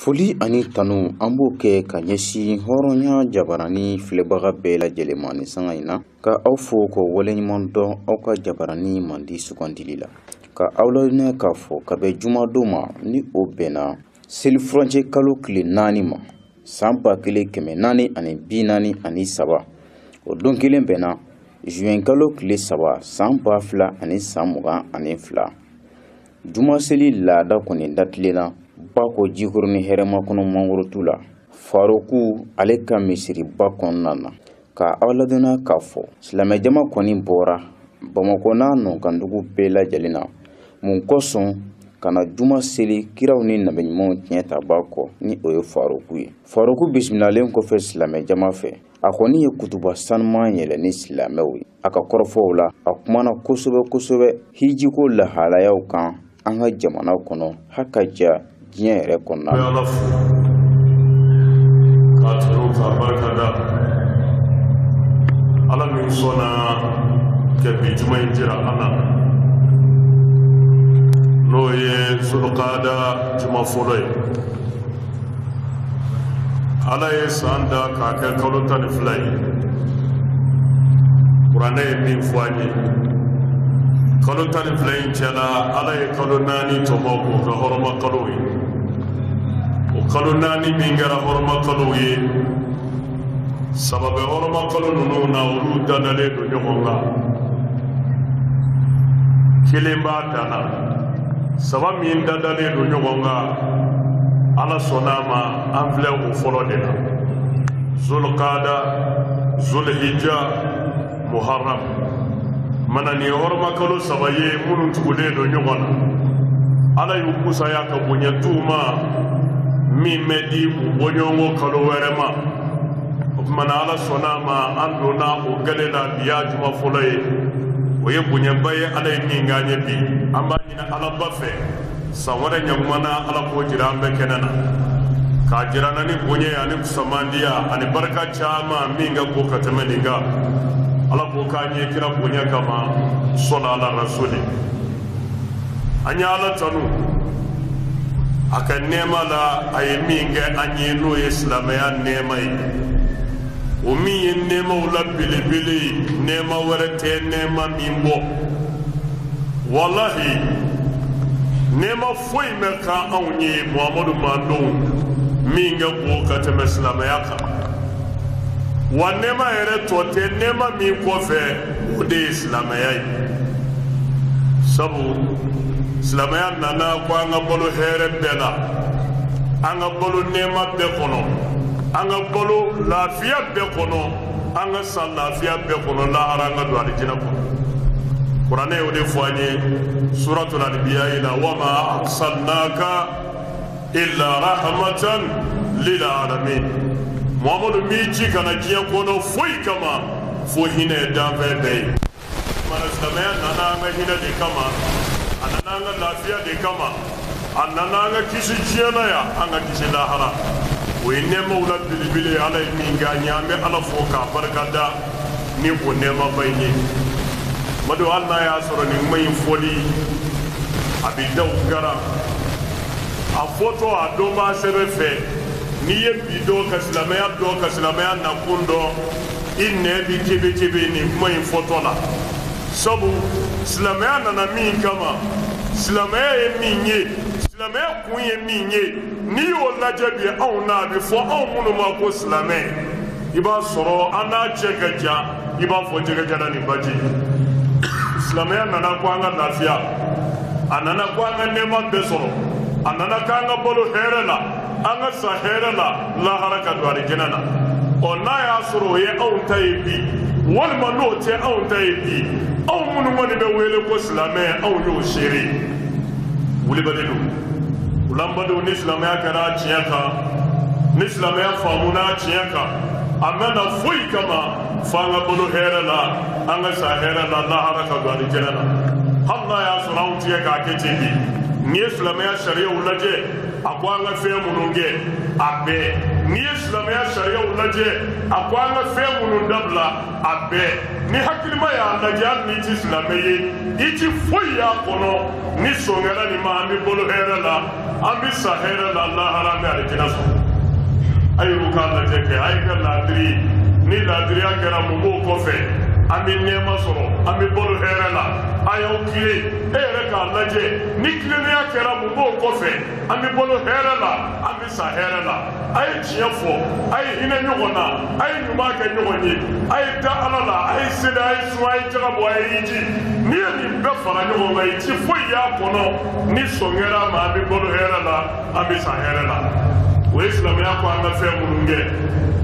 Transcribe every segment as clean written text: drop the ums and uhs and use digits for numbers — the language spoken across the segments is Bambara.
Foli ani tanu an b'o kɛ ka ɲɛsin hɔrɔnya jabarani filɛbaga bɛɛ lajɛlen ma ni sanga in na, ka aw fo k'o waleɲuman dɔn aw ka jabarani mandi sugandili la, ka aw ladɔnniya k'a fɔ ka bɛn jumadon ma ni o bɛnna seli furancɛ kalo tile 4 ma san 1443, o don kelen bɛnna juin kalo tile 3 san 2022. Jumaseli laada kɔni datilenna Bako Jikɔrɔni hɛrɛma kɔnɔ mangorotu la Faroku ale ka misiriba kɔnɔna na, ka aw ladɔnniya k'a fɔ silamɛjama kɔni bɔra Bamakɔ n'a nɔkandugu bɛɛ lajɛlen na mun kosɔn ka na juma seli kiraw ni nabiɲumanw tiɲɛ tabaa kɔ ni o ye Faroku ye. Faroku bisimilalen kɔfɛ silamɛjama fɛ, a kɔni ye kutuba sanuman yɛlɛ ni silamɛw ye. A ka kɔrɔfɔw la, a kumana kosɛbɛ kosɛbɛ hijiko lahalayaw kan an ka jamana kɔnɔ haka ja diɲɛ yɛrɛ kɔnɔna na. Ala fo k'a tanu k'a barika da Ala min sɔnna ka bi juma in jira an na, n'o ye Zulukada juma fɔlɔ ye. Ala ye san da k'a kɛ kalo 12 ye. Kuranɛ ye min fɔ an ye, kalo 12 in cɛla Ala ye kalo 4 tɔmɔ k'o kɛ hɔrɔma kalow ye. O kalo 4 min kɛra hɔrɔma kalow ye, 3 bɛ hɔrɔma kalo ninnu na, olu dadalen don ɲɔgɔn kan, kelen b'a dan na. 3 min dadalen don ɲɔgɔn kan, Ala sɔnna a ma an filɛ o fɔlɔ de la, Zulukada, Zulhijja, Muharram. Mana nin ye hɔrɔma kalo 3 ye minnu tugulen don ɲɔgɔn na. Ala y'u kusaya ka bonya t'u ma min bɛ di u bɔɲɔgɔnko kalo wɛrɛ ma. O tuma na Ala sɔnna a ma an donna o gale la, bi y'a juma fɔlɔ ye. O ye bonyaba ye Ala ye min k'an ye bi. An b'a ɲini Ala ba fɛ san wɛrɛ ɲakuma na Ala k'o jira an bɛɛ kɛnɛ na, k'a jira an na ni bonya ani kusamandiya ani barika caman min ka bon ka tɛmɛ nin kan. Ala k'o k'an ye kira bonya kama, sɔla ala rasuli. An ye Ala tanu a ka nɛɛma la, a ye min kɛ an ye n'o ye silamɛya nɛɛma ye. O min ye nɛɛmaw la belebele ye, nɛɛma wɛrɛ tɛ nɛɛma min bɔ. Walahi nɛɛma foyi ma kan anw ye Muhamadu mandenw min ka bon ka tɛmɛ silamɛya kan. Wa nɛɛma yɛrɛ tɔ tɛ nɛɛma min kɔfɛ, o de ye silamɛya ye. Sabu silamɛya nana ko an ka balo hɛrɛ bɛɛ la, an ka balo nɛɛma bɛɛ kɔnɔ, an ka balo lafiya bɛɛ kɔnɔ, an ka san lafiya bɛɛ kɔnɔ, lahara an ka don alijinɛ kɔnɔ. Kuranɛ y'o de fɔ an ye suratul anbiya la, wa ma arsalnaka illa rahmatan lil alamin. Muhamadu m'i ci ka na diɲɛ kɔnɔ foyi kama fo hinɛ ye danfɛn bɛɛ ye. Mana silamɛya nana an ka hinɛ de kama, a nana an ka lafiya de kama, a nana an ka kisi diɲɛ na yan, an ka kisi lahara. O ye nɛɛmaw la belebele ye Ala ye min kɛ an ye. An bɛ Ala fo k'a barika da ni o nɛɛmaba in ye. Madu, hali n'a y'a sɔrɔ nin kuma in fɔli a bɛ daw garan, a fɔtɔ a dɔnbaa sɛbɛ fɛ, n'i ye bi dɔn ka silamɛya dɔn ka silamɛya nakun dɔn, i nɛn bɛ kebe kebe nin kuma in fɔtɔ la. Sabu silamɛya nana min kama, silamɛya ye min ye, silamɛya kun ye min ye, n'i y'o lajɛ bi anw na, a bɛ fɔ anw minnu ma ko silamɛ, i b'a sɔrɔ an n'a cɛ ka jan, i b'a fɔ jɛgɛjalan ni baji. Silamɛya nana ko an ka lafiya, a nana ko an ka nɛɛma bɛɛ sɔrɔ, a nana k'an ka balo hɛrɛ la, an ka sa hɛrɛ la, lahara ka don alijinɛ na. Ɔ n'a y'a sɔrɔ o ye anw ta ye bi, walima n'o tɛ anw ta ye bi, anw minnu kɔni bɛ wele ko silamɛ, anw y'o seere. Wulibali don. O la n badenw, ni silamɛya kɛra tiɲɛ kan, ni silamɛya faamuna tiɲɛ kan, a ma na foyi kama f'an ka balo hɛrɛ la, an ka sa hɛrɛ la, lahara ka don alijinɛ na. Hali n'a y'a sɔrɔ anw tigɛ k'a kɛ ten bi, n'i ye silamɛya sariyaw lajɛ, a ko an ka fɛn minnu kɛ a bɛɛ. N'i ye silamɛya sariyaw lajɛ, a ko an ka fɛn minnu dabila a bɛɛ. Ni hakilima y'a lajɛ, hali n'i ti silamɛ ye, i ti foyi y'a kɔnɔ, ni sɔn kɛra nin ma, an bɛ balo hɛrɛ la, an bɛ sa hɛrɛ la, lahara an bɛ alijinɛ sɔrɔ. A y'olu k'a lajɛ kɛ, a ye kɛ laadiri ye. Ni laadiriya kɛra, mun b'o kɔfɛ? An bɛ nɛɛma sɔrɔ, an bɛ balo hɛrɛ la. A y'aw tilen, e yɛrɛ k'a lajɛ, ni tilennenya kɛra, mun b'o kɔfɛ? An bɛ balo hɛrɛ la, an bɛ sa hɛrɛ la. A ye tiɲɛ fɔ, a ye hinɛ ɲɔgɔn na, a ye ɲuman kɛ ɲɔgɔn ye, a ye da Ala la, a ye seli, a ye sun, a ye jaga bɔ, a ye hiji. N'i ye nin bɛɛ fara ɲɔgɔn kan, i ti foyi y'a kɔnɔ ni sɔn kɛra a ma, an bɛ balo hɛrɛ la, an bɛ sa hɛrɛ la. O ye silamɛya ko an ka fɛn minnu kɛ,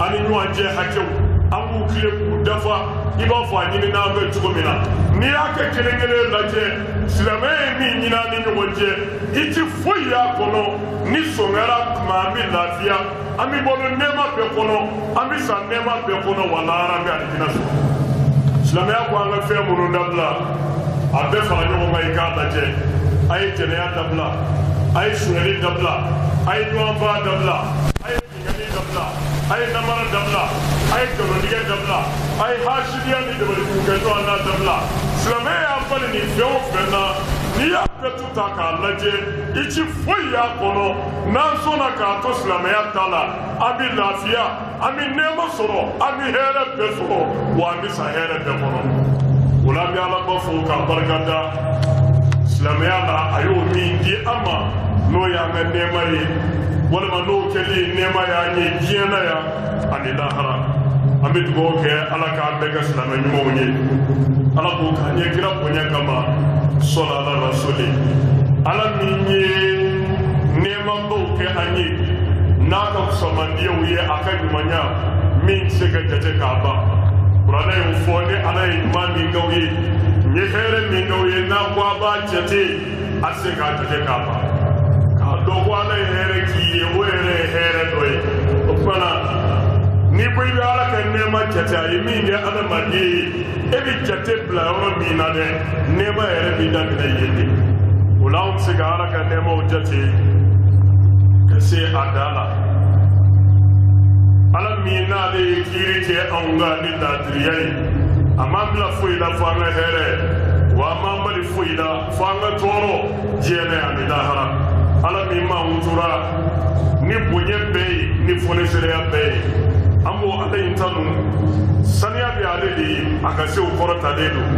an ni ɲɔgɔn cɛ hakɛw, an b'u tile k'u dafa i b'a fɔ a ɲinina an fɛ cogo min na. N'i y'a kɛ kelen kelen lajɛ, silamɛya ye min ɲini an ni ɲɔgɔn cɛ, i ti foyi y'a kɔnɔ ni sɔn kɛra tuma, an bɛ lafiya, an bɛ balo nɛɛma bɛɛ kɔnɔ, an bɛ sa nɛɛma bɛɛ kɔnɔ, wa lahara an bɛ alijinɛ sɔrɔ. Silamɛya ko an ka fɛn minnu dabila, a bɛɛ fara ɲɔgɔn kan i k'a lajɛ. A ye jɛnɛya dabila, a ye sonyɛli dabila, a ye ɲɔgɔnfaa dabila, a ye binkanni dabila, a ye namara dabila, a ye nkalontigɛ dabila, a ye hasidiya ni dabalijugu kɛ ɲɔgɔn na dabila. Silamɛya y'an bali nin fɛn o fɛn na, n'i y'a bɛɛ tu ta k'a lajɛ, i ti foyi y'a kɔnɔ. N'an sɔnna k'a to silamɛya ta la, an bɛ lafiya, an bɛ nɛɛma sɔrɔ, an bɛ hɛrɛ bɛɛ sɔrɔ, wa an bɛ sa hɛrɛ bɛɛ kɔnɔ. O la, an bɛ Ala ba fo k'a barika da silamɛya la, a y'o min di an ma, n'o y'an ka nɛɛma ye, walima n'o kɛli ye nɛɛma y'an ye diɲɛ na yan ani lahara. An bɛ dugawu kɛ, Ala k'an bɛɛ kɛ silamɛ ɲumanw ye. Ala k'o k'an ye kira bonya kama, sɔlɔ ala rasuli. Ala min ye nɛɛmabaw kɛ an ye n'a ka fusamandiyaw ye, a ka ɲumanya min tɛ se ka jate k'a ban. Kuranɛ y'o fɔ, ni Ala ye ɲuman min k'aw ye, n ye hɛrɛ min k'aw ye, n'a ko a b'a jate, a tɛ se k'a jate k'a ban. K'a dɔn ko Ala ye hɛrɛ k'i ye, o yɛrɛ ye hɛrɛ dɔ ye. O tuma na, n'i ko i bɛ Ala ka nɛɛma jate, a ye min kɛ adamaden ye, e bɛ jate bila yɔrɔ min na dɛ, nɛɛma yɛrɛ b'i daminɛ yen de. O la, anw tɛ se ka Ala ka nɛɛmaw jate ka se a dan la. Ala min n'ale ye kiiri kɛ anw kan ni laadiriya ye, a m'an bila foyi la fo an ka hɛrɛ, wa a m'an bali foyi la fo an ka tɔɔrɔ diɲɛ na ani lahara. Ala min m'anw tora ni bonya bɛɛ ye, ni fonisereya bɛɛ ye, an b'o Ala in tanu. Saniya bɛ ale de ye, a ka sew kɔrɔtalen don.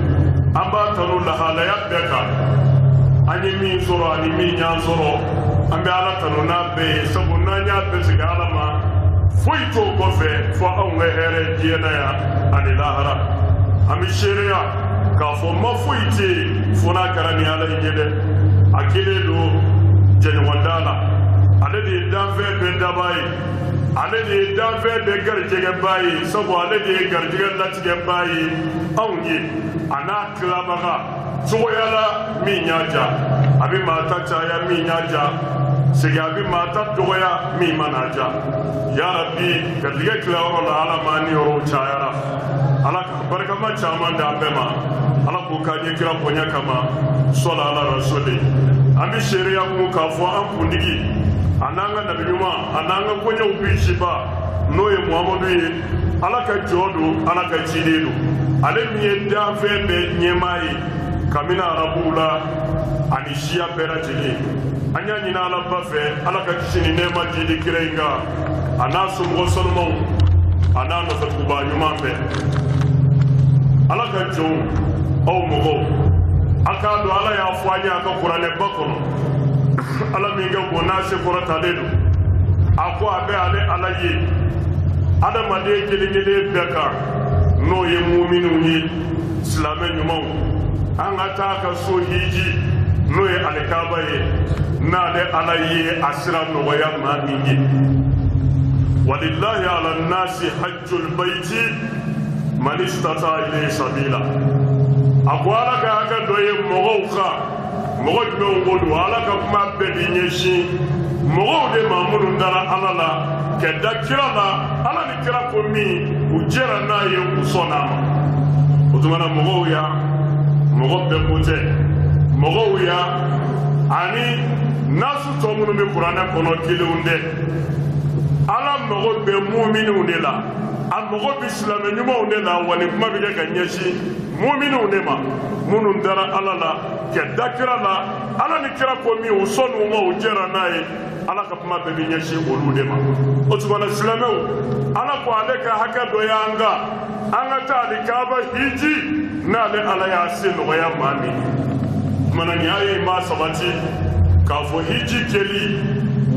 An b'a tanu lahalaya bɛɛ kan, an ye min sɔrɔ ani min y'an sɔrɔ, an bɛ Ala tanu n'a bɛɛ ye, sabu n'an y'a bɛɛ segin Ala ma, foyi t'o kɔfɛ fo anw ka hɛrɛ diɲɛ na yan ani lahara. An bɛ seereya k'a fɔ ma foyi tɛ yen fo n'a kɛra ni Ala in ye dɛ. A kelen don, jɛɲɔgɔn t'a la. Ale de ye danfɛn bɛɛ dabaa ye, ale de ye danfɛn bɛɛ garijɛgɛbaa ye, sabu ale de ye garijɛgɛ latigɛbaa ye anw ye, a n'a tilabaga cogoya la min y'a ja. A bɛ maa ta caya min y'a ja, segin a bɛ maa ta dɔgɔya min mana ja. Yarabi, garijɛgɛ tilayɔrɔ la, Ala m'an ni yɔrɔw cayara. Ala ka barikama caman d'an bɛɛ ma. Ala k'o k'an ye kira bonya kama, sɔlɔ ala rasuli. An bɛ seereya kun k'a fɔ an kuntigi, a n'an ka nabi ɲuman, a n'an ka koɲɛw bisiba, n'o ye Muhamadu ye, Ala ka jɔ don, Ala ka ciden don, ale min ye danfɛn bɛɛ ɲɛmaa ye kabini arabuw la ani siya bɛɛ lajɛlen. An y'a ɲini Ala ba fɛ, Ala ka kisi ni nɛɛma jidi kira in kan, a n'a somɔgɔ sanumaw, a n'a nɔfɛtugubaa ɲuman bɛɛ. Ala ka jɔnw, aw mɔgɔw, a k'a dɔn Ala y'a fɔ an ye a ka kuranɛba kɔnɔ, Ala min ka bon n'a se kɔrɔtalen don, a ko a bɛ ale Ala ye adamaden kelen kelen bɛɛ kan, n'o ye muminw ye, silamɛ ɲumanw, an ka taa ka so hiji, n'o ye alikaba ye, n'ale Ala ye a sira nɔgɔya maa min ye. Walilahi ala nasi hajjul bayti man istata ilayhi sabila. A ko Ala ka hakɛ dɔ ye mɔgɔw kan. Mɔgɔ jumɛnw ko don? Ala ka kuma bɛɛ b'i ɲɛsin mɔgɔw de ma minnu dara Ala la ka da kira la, Ala ni kira ko min, u jɛra n'a ye, u sɔnna a ma. O tuma na, mɔgɔw ya, mɔgɔ bɛɛ ko tɛ, mɔgɔw ya ani nasu tɔ minnu bɛ kuranɛ kɔnɔ kelenw tɛ. Ala mago bɛ muminw de la. A mago bɛ silamɛ ɲumanw de la, wa nin kuma bɛ kɛ ka ɲɛsin muminw de ma, minnu dara Ala la ka da kira la. Ala ni kira ko min, u sɔnn'u ma, u jɛra n'a ye. Ala ka kuma bɛɛ bɛ ɲɛsin olu de ma. O tuma na silamɛw, Ala ko ale ka hakɛ dɔ y'an kan, an ka taa alikaaba hiji n'ale Ala y'a se nɔgɔya maa min ye. Kumana nin y'a ye i m'a sabati k'a fɔ hiji kɛli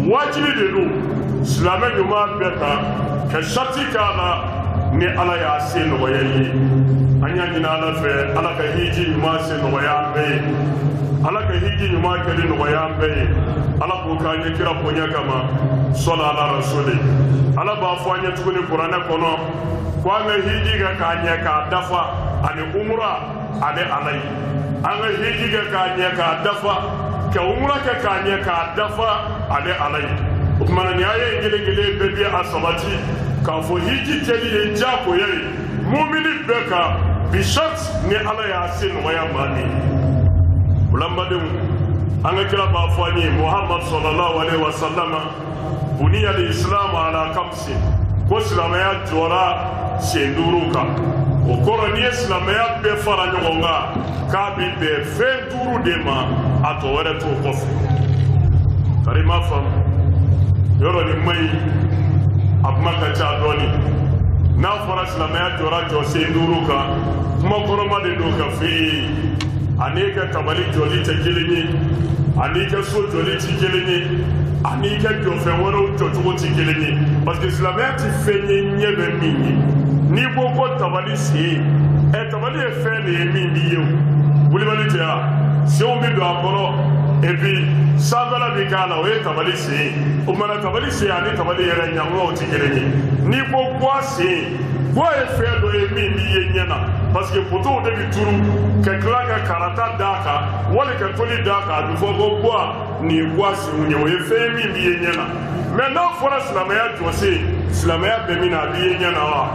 wajibi de don silamɛ ɲuman bɛɛ kan, ka sariti k'a la ni Ala y'a se nɔgɔya i ye. An y'a ɲini Ala fɛ, Ala ka hiji ɲuman se nɔgɔya an bɛɛ ye, Ala ka hiji ɲuman kɛli nɔgɔya an bɛɛ ye. Ala k'o k'an ye kira bonya kama, sɔlɔ ala rasuli. Ala b'a fɔ an ye tuguni kuranɛ kɔnɔ ko an ka hiji kɛ k'a ɲɛ k'a dafa, ani umura ale Ala ye. An ka hiji kɛ k'a ɲɛ k'a dafa, ka umura kɛ k'a ɲɛ k'a dafa, ale Ala ye. O tuma na nin aya in kelen kelen bɛɛ bɛ a sabati k'a fɔ hiji kɛli ye diyagoya ye mumini bɛɛ kan, bishat ni Ala y'a se nɔgɔya maa min ye. O la n badenw, an ka kira b'a fɔ an ye Muhammad sallallahu alaihi wa sallama, buniya al-islamu ala kamsin, ko silamɛya jɔra sen 5 kan. O kɔrɔ, n'i ye silamɛya bɛɛ fara ɲɔgɔn kan, k'a bɛ bɛn fɛn 5 de ma, a tɔ wɛrɛ t'o kɔfɛ. Kari m'a faamu yɔrɔ nin man ɲi, a kuma ka ca dɔɔni. N'a fɔra silamɛya jɔra jɔ sen 5 kan, kuma kɔrɔma de don ka f'e ye. Ani ka tabali jɔli tɛ kelen ye, ani ka so jɔli tɛ kelen ye, ani ka jɔfɛn wɛrɛw jɔcogo tɛ kelen ye. Parce que silamɛya tɛ fɛn ye ɲɛ bɛ min ye. N'i ko ko tabali sen, tabali ye fɛn de ye min b'i ye o. Wulibali tɛ wa? Senw bɛ don a kɔrɔ, et puis sanfɛla bɛ k'a la, o ye tabali sen ye. O kumana tabali sen ani tabali yɛrɛ ɲaŋumaw tɛ kelen ye. N'i ko guwa sen, guwa ye fɛn dɔ ye min b'i ye ɲɛ na, parce que potow de bɛ turu ka tila ka karata d'a kan wali ka toli d'a kan, a bɛ fɔ ko guwa nin ye guwa senw ye, o ye fɛn min b'i ye ɲɛ na. Mais n'a fɔra silamɛya jɔsen, silamɛya bɛ min na, a b'i ye ɲɛ na wa?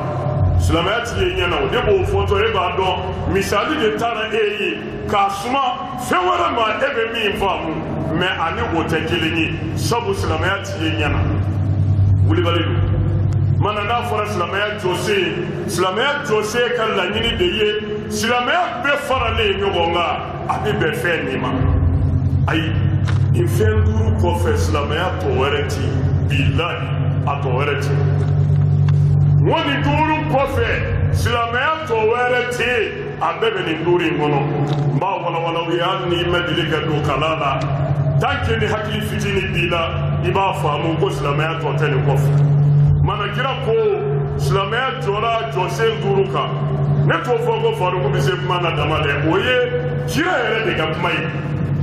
Silamɛya t'i ye ɲɛ na. O de b'o fɔtɔ, e b'a dɔn misali de taara e ye k'a suma fɛn wɛrɛ ma, e bɛ min faamu, mais ani o tɛ kelen ye, sabu silamɛya t'i ye ɲɛ na. Wulibali don. Mana n'a fɔra silamɛya jɔsen, silamɛya jɔsen ka laɲini de ye silamɛya bɛɛ faralen ɲɔgɔn kan, a bɛ bɛn fɛn min ma. Ayi, nin fɛn 5 kɔfɛ silamɛya tɔ wɛrɛ ti, bilahi a tɔ wɛrɛ ti. N ko nin 5 kɔfɛ silamɛya tɔ wɛrɛ tɛ yen, a bɛɛ bɛ nin 5 in kɔnɔ. N b'a walawala aw ye, hali n'i ma deli ka don kalan la, tant que ni hakili fitinin b'i la, i b'a faamu ko silamɛya tɔ tɛ nin kɔfɛ. Mana kira ko silamɛya jɔra jɔsen 5 kan, ne t'o fɔ ko Faruku bɛ se kuma na dama dɛ, o ye kira yɛrɛ de ka kuma ye.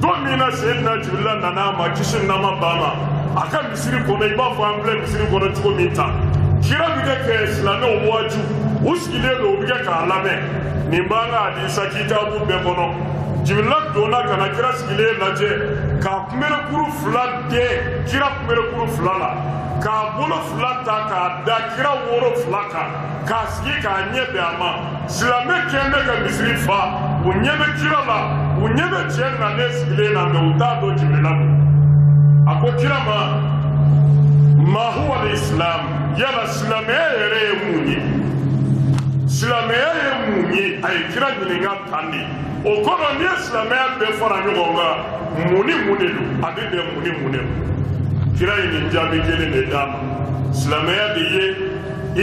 Don min na Seyidina Jibirila nana a ma, kisi ni nɛɛma b'a ma, a ka misiri kɔnɔ, i b'a fɔ an filɛ misiri kɔnɔ cogo min tan, kira bɛ kɛ kɛ silamɛw waaju, u sigilen don, u bɛ kɛ k'a lamɛn. Nin b'an ka hadisa kitabu bɛɛ kɔnɔ. Jibirila donna ka na kira sigilen lajɛ, k'a kunberekuru 2 den kira kunberekuru 2 la, k'a bolo 2 ta k'a da kira woro 2 kan, k'a sigi k'a ɲɛ bɛn a ma. Silamɛ kɛn bɛ ka misiri fa, u ɲɛ bɛ kira la, u ɲɛ bɛ cɛ nalen sigilen na, mais u t'a dɔn Jibirila don. A ko kira ma, ma huwa al-islam, yala silamɛya yɛrɛ ye mun ye? Silamɛya ye mun ye? A ye kira ɲininka tan de. O kɔrɔ, n'i ye silamɛya bɛɛ fara ɲɔgɔn kan, mun ni mun de don? A bɛ bɛn mun ni mun de ma? Kira ye nin jaabi kelen de d'a ma. Silamɛya de ye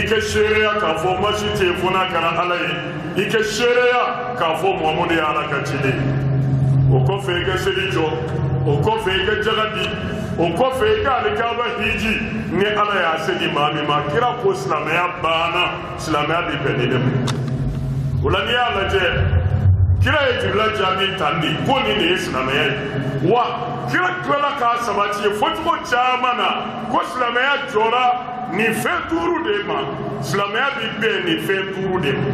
i ka seereya k'a fɔ masi tɛ yen fo n'a kɛra Ala ye, i ka seereya k'a fɔ Muhamadu ye Ala ka ciden ye. O kɔfɛ i ka seli jɔ, o kɔfɛ i ka jaga di, o kɔfɛ i ka alikaaba hiji ni Ala y'a se di maa min ma. Kira ko silamɛya banna, silamɛya bɛ bɛn nin de ma. O la n'i y'a lajɛ, kira ye Jibirila jaabi tan de ko nin de ye silamɛya ye. Wa kira tilala k'a sabati ye fɔcogo caman na ko silamɛya jɔra nin fɛn 5 de ma, silamɛya bɛ bɛn nin fɛn 5 de ma.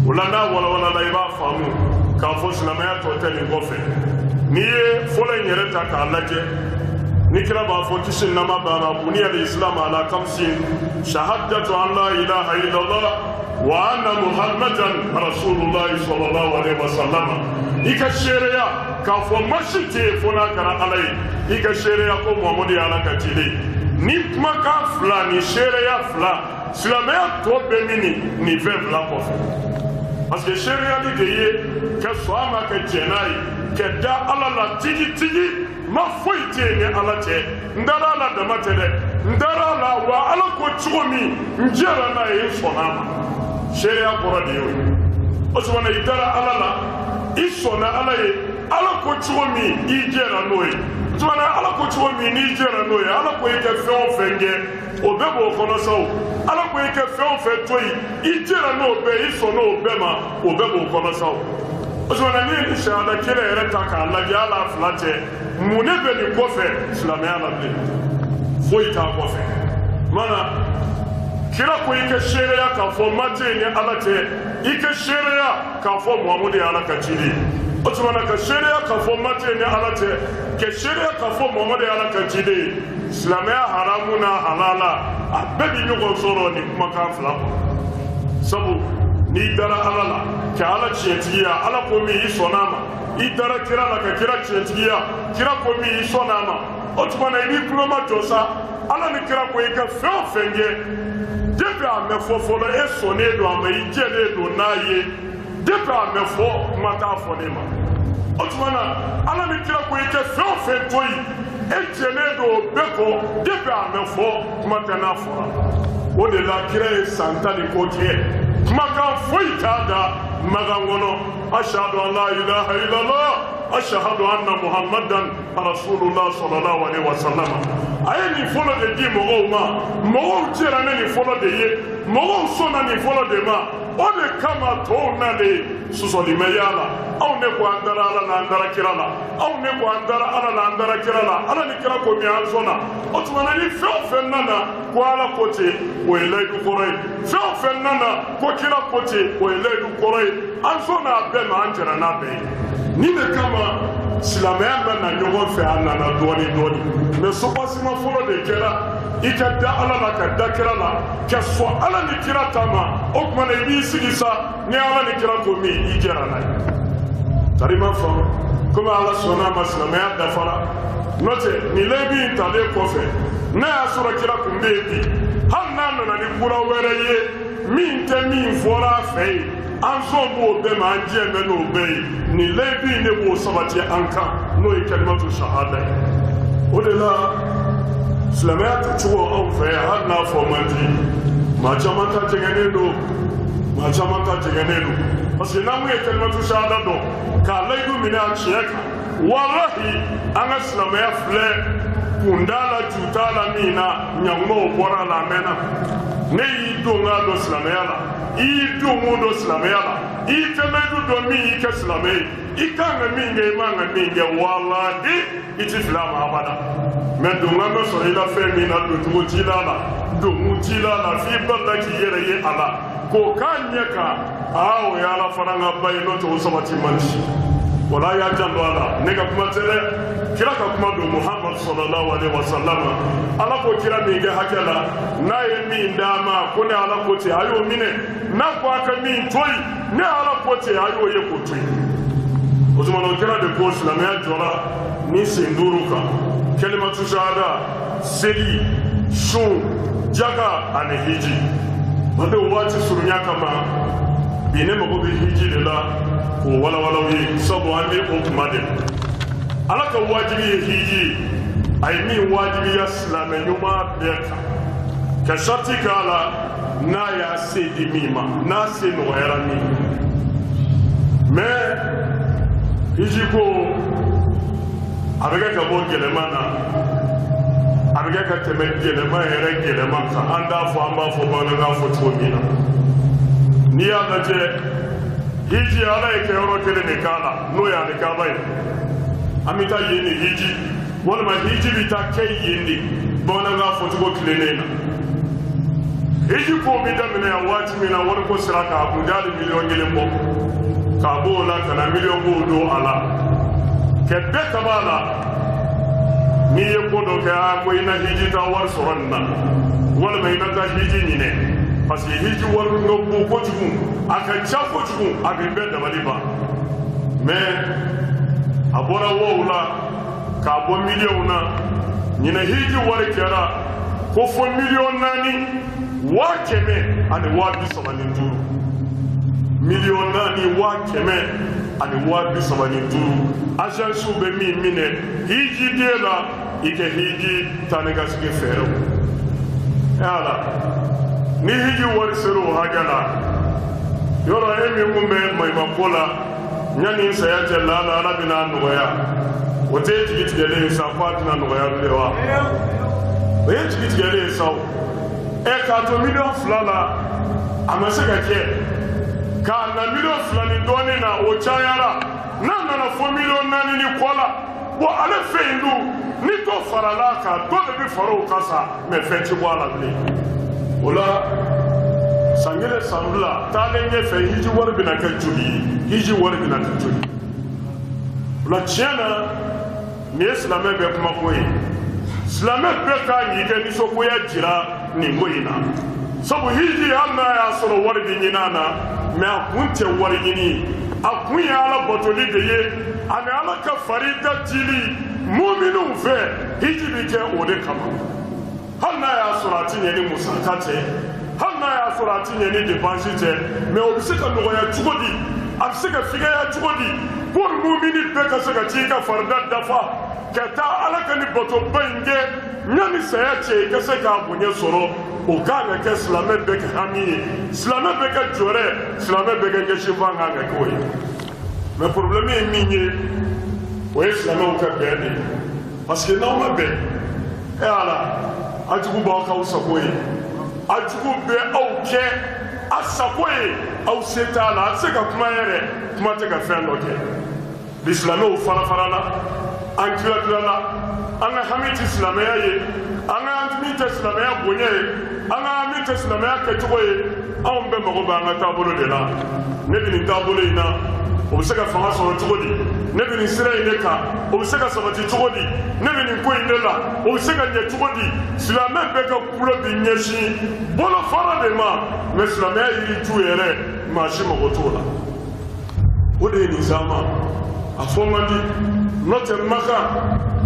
O la n'a walawalala, i b'a faamu k'a fɔ silamɛya tɔ tɛ nin kɔfɛ. N'i ye fɔlɔ in yɛrɛ ta k'a lajɛ, ni kira b'a fɔ kisi ni nɛɛma b'a ma, buniya al-islam ala kamsin, shahadatu an la ilaha illallah wa anna muhammadan rasulullah sallallahu alaihi wa sallam. I ka seereya k'a fɔ masi tɛ yen fo n'a kɛra Ala ye, i ka seereya ko Muhamadu ye Ala ka ciden ye. Ni kumakan 2, ni seereya 2 Silamɛya tɔ bɛɛ min nin fɛn fila kɔfɛ. Parce que seereyali de ye ka sɔn a ma ka jɛn n'a ye, ka da Ala la tigitigi, ma foyi tɛ yen ni Ala cɛ. N dara a la dama tɛ dɛ, n dara a la wa Ala ko cogo min n jɛra n'a ye, n sɔnna a ma. Seereya kɔrɔ de ye o ye. O tuma na i dara Ala la, i sɔnna Ala ye, Ala ko cogo min i jɛra n'o ye. O tuma na Ala ko cogo min n'i jɛra n'o ye, Ala ko i ka fɛn o fɛn kɛ, o bɛɛ b'o kɔnɔ sa o. Ala ko i ka fɛn o fɛn to yen, i jɛra n'o bɛɛ, i sɔnna o bɛɛ ma, o bɛɛ b'o kɔnɔ sa o. O tuma na n'i ye nin sahada kelen yɛrɛ ta k'a lajɛ, hali a fila cɛ, mun de bɛ nin kɔfɛ silamɛya la bilen? Foyi t'a kɔfɛ. Mana kira ko i ka seereya k'a fɔ ma tɛ yen ni Ala cɛ, i ka seereya k'a fɔ Muhamadu ye Ala ka ciden ye. O tuma na ka seereya k'a fɔ ma tɛ yen ni Ala cɛ, ka seereya k'a fɔ Muhamadu ye Ala ka ciden ye, silamɛya haramu n'a halala a bɛɛ bɛ ɲɔgɔn sɔrɔ nin kumakan fila kɔnɔ. Sabu n'i dara Ala la ka Ala tiɲɛtigiya, Ala ko min i sɔnna a ma, i dara kira la ka kira tiɲɛtigiya, kira ko min i sɔnna a ma, o tuma na i b'i tulo ma jɔ sa. Ala ni kira ko i ka fɛn o fɛn kɛ, depuis a mɛ fɔ fɔlɔ e sɔnnen don a ma, i jɛlen don n'a ye, depuis a mɛ fɔ kuma t'a fɔ ne ma. O tuma na Ala ni kira ko i ka fɛn o fɛn to yen, e jɛlen don o bɛɛ kɔ, depuis a mɛ fɔ kuma tɛ n'a fɔra. O de la kira ye san 10 ni kɔ kɛ, kumakan foyi t'a da magan kɔnɔ. Ashhadu an la ilaha illallah, ashhadu anna muhammadan rasulullah sallallahu alaihi wasallam. A ye nin fɔlɔ de di mɔgɔw ma, mɔgɔw jɛra ne nin fɔlɔ de ye, mɔgɔw sɔnna nin fɔlɔ de ma. O de kama tɔw nalen sɔsɔli ma y'a la. Anw ne ko an dara Ala la, an dara kira la. Anw ne ko an dara Ala la, an dara kira la. Ala ni kira ko min an sɔnna. O tuma na ni fɛn o fɛn nana ko Ala ko ten, o ye layidu kɔrɔ ye. Fɛn o fɛn nana ko kira ko ten, o ye layidu kɔrɔ ye. An sɔnna a bɛɛ ma, an jɛra n'a bɛɛ ye. Nin de kama silamɛya bɛ na ɲɔgɔn fɛ, a nana dɔɔni dɔɔni. Mɛ soubassement fɔlɔ de kɛra i ka da Ala la, ka da kira la, ka sɔn Ala ni kira ta ma. O tuma na i b'i sigi sa, ni Ala ni kira ko min i jɛra n'a ye. Tari ma faamu komi Ala sɔnna a ma, silamɛya dafara. N'o tɛ nin layidu in talen kɔfɛ, n'a y'a sɔrɔ kira kun bɛ yen bi, hali n'a nana ni kura wɛrɛ ye min tɛ min fɔra a fɛ yen, an sɔn b'o bɛɛ ma, an jɛ bɛ n'o bɛɛ ye. Nin layidu in de b'o sabati an kan, n'o ye kalimatu shahada ye. O de la silamɛya kɛcogo anw fɛ yan, hali n'a fɔ man di, maa caman ta jɛngɛnnen don, maa caman ta jɛngɛnnen don. Parce que n'an kun ye kalimatu shahada dɔn k'a layidu minɛ a tiɲɛ kan, walahi an ka silamɛya filɛ kun t'a la ju t'a la min na, ɲankumaw bɔra a la a mɛnna. Ne y'i don k'a dɔn silamɛya la, i y'i don k'o dɔn silamɛya la, i y'i kɛ layidu dɔn min y'i kɛ silamɛ ye, i kan ka min kɛ, i man ka min kɛ, walahi i ti fili a ma abada. Mɛ donkan bɛ sɔrɔ i la fɛn min na, doncogo t'i la a la, donkun t'i la a la, f'i balila k'i yɛrɛ ye a la, k'o k'a ɲɛ kan. Aa, o ye Ala fana ka ba ye, n'o tɛ o sabati man di. Wala y'a janto a la, ne ka kuma tɛ dɛ, kira ka kuma don Muhamadu sallallahu alaihi wa sallam. Ala ko kira min kɛ hakɛ la, n'a ye min d'a ma, ko ne Ala ko ten, a y'o minɛ. N'a ko a ka min to yen, ne Ala ko ten, a y'o ye k'o to yen. O tuma na o kira de ko silamɛya jɔra ni sen 5 kan: kalimatu shahada, seli, sun, jaka ani hiji. O de waati surunya kama bi ne mago bɛ hiji de la k'o walawala aw ye, sabu an bɛ o kuma de la. Ala ka wajibi ye hiji, a ye min wajibiya silamɛ ɲuman bɛɛ kan, ka sariti k'a la n'a y'a se di min ma, n'a se nɔgɔyara min ma. Mɛ hiji ko a bɛ kɛ ka bɔ gɛlɛman na, a bɛ kɛ ka tɛmɛ gɛlɛman yɛrɛ gɛlɛman kan. An t'a fɔ, an b'a fɔ bamanankan fɔ cogo min na. N'i y'a lajɛ hiji, Ala ye kɛyɔrɔ kelen de k'a la, n'o ye alikaba ye. An bɛ taa yen de hiji, walima hiji bɛ taa kɛ yen de bamanankan fɔcogo tilennen na. Hiji ko bɛ daminɛ yan waati min na, wariko sira kan, a kun tɛ hali 1 miliyɔn bɔ. K'a b'o la ka na miliyɔn b'o don a la, kɛ bɛɛ ka b'a la. N'i ye ko dɔ kɛ, aa ko i na hiji taa wari sɔrɔ nin na, walima i na taa hiji ɲinɛ, parce que hiji wari ka bon kojugu, a ka ca kojugu, a bɛ bɛɛ dabali ban. Mɛ a bɔra wow la k'a bɔ miliyɔnw na, ɲinɛ hiji wari kɛra ko fo 4,435,000. 4,435,000. Agence bɛ min minɛ hiji den la i kɛ hiji taa ni ka segin fɛɛrɛw. Ala ni hiji wari sera o hakɛ la yɔrɔ e min kun bɛ maɲumanko la yanni saya cɛ la ala bɛna nɔgɔya o tɛ jigi tigɛlen ye sa ko a tɛna nɔgɔya bilen wa? O ye jigi tigɛlen ye sa o. Ɛ k'a to 2 million la a ma se ka kɛ k'a na 2 million ni dɔɔnin na o cayara n'a nana fo 4 million ni kɔ la bon ale fɛ yen dun ni dɔ farala a kan dɔ de bɛ fara o kan sa mɛ fɛn ti bɔ a la bilen. O la san kelen san fila taalen ɲɛfɛ hiji wari bɛna kɛ joli ye? Hiji wari bɛna kɛ joli? O la tiɲɛ na nin ye silamɛ bɛɛ kumako ye. Silamɛ bɛɛ ka k'i kɛ nisɔngoya jira nin ko in na sabu hiji hali n'a y'a sɔrɔ wari bɛ ɲini a na mɛ a kun tɛ wari ɲini ye, a kun ye ala batoli de ye ani ala ka farida dili muminuw fɛ. Hiji bɛ kɛ o de kama hali n'a y'a sɔrɔ a ti ɲɛ ni musaka tɛ, hali n'a y'a sɔrɔ a ti ɲɛ ni dépense tɛ, mɛ o bɛ se ka nɔgɔya cogo di? A bɛ se ka figaya cogo di pour mumini bɛɛ ka se ka t'i ka farida dafa ka taa ala ka ni batoba in kɛ yanni saya cɛ i ka se k'a bonya sɔrɔ? O kan ka kɛ silamɛ bɛɛ ka hami ye, silamɛ bɛɛ ka jɔrɛ, silamɛ bɛɛ ka ɲɛsinfan kan ka kɛ o ye. Mɛ problème ye min ye, o ye silamɛw ka bɛn de ye parce que n'aw ma bɛn e ala a jugu b'aw k'aw sago ye, a jugu bɛ aw kɛ a sago ye, aw se t'a la, a tɛ se ka kuma yɛrɛ, kuma tɛ ka fɛn dɔ kɛ. Bi silamɛw fara farala, an tila tilala, an ka hami tɛ silamɛya ye, an ka hami tɛ silamɛya bonya ye, an ka hami tɛ silamɛya kɛcogo ye. Anw bɛɛ mago bɛ an ka taabolo de la. Ne bɛ nin taabolo in na, o bɛ se ka fanga sɔrɔ cogo di? Ne bɛ nin sira in de kan, o bɛ se ka sabati cogo di? Ne bɛ nin ko in de la, o bɛ se ka ɲɛ cogo di? Silamɛ bɛɛ ka kulo bɛ ɲɛsin bolofara de ma mɛ silamɛya yiri ju yɛrɛ maa si mago t'o la. O de ye nin s'an ma a fɔ man di n'o tɛ. Makan